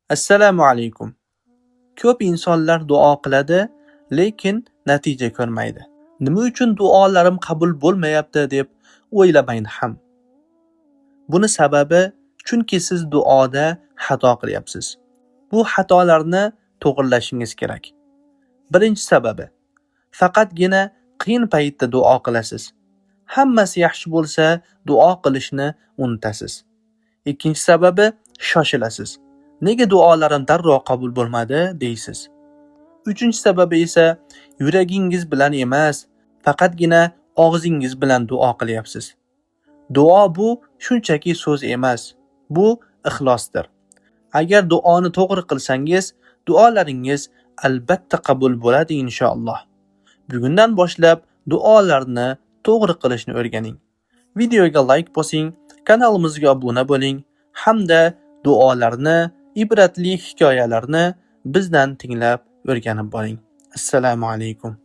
Assalomu alaykum. Ko'p insonlar duo qiladi, lekin natija ko'rmaydi. Nima uchun duolarim qabul bo'lmayapti deb o'ylamang ham. Buni sababi, chunki siz duoda xato qilyapsiz. Bu xatolarni to'g'rilashingiz kerak. Birinchi sababi, faqatgina qiyin paytda duo qilasiz. Hammasi yaxshi bo'lsa, duo qilishni unutasiz. Ikkinchi sababi, shoshilasiz. Nega duolarim darrov qabul bo'lmadi deysiz. Uchinchi sababi esa yuragingiz bilan emas, faqatgina og'zingiz bilan duo qilyapsiz. Duo bu shunchaki so'z emas, bu ixlosdir. Agar duoni to'g'ri qilsangiz, duolaringiz albatta qabul bo'ladi inshaalloh. Bugundan boshlab duolarni to'g'ri qilishni o'rganing. Videoga like bosing, kanalimizga obuna bo'ling hamda duolarni, ibratli hikoyalarni bizdan tinglab o'rganib boring. Assalomu alaykum.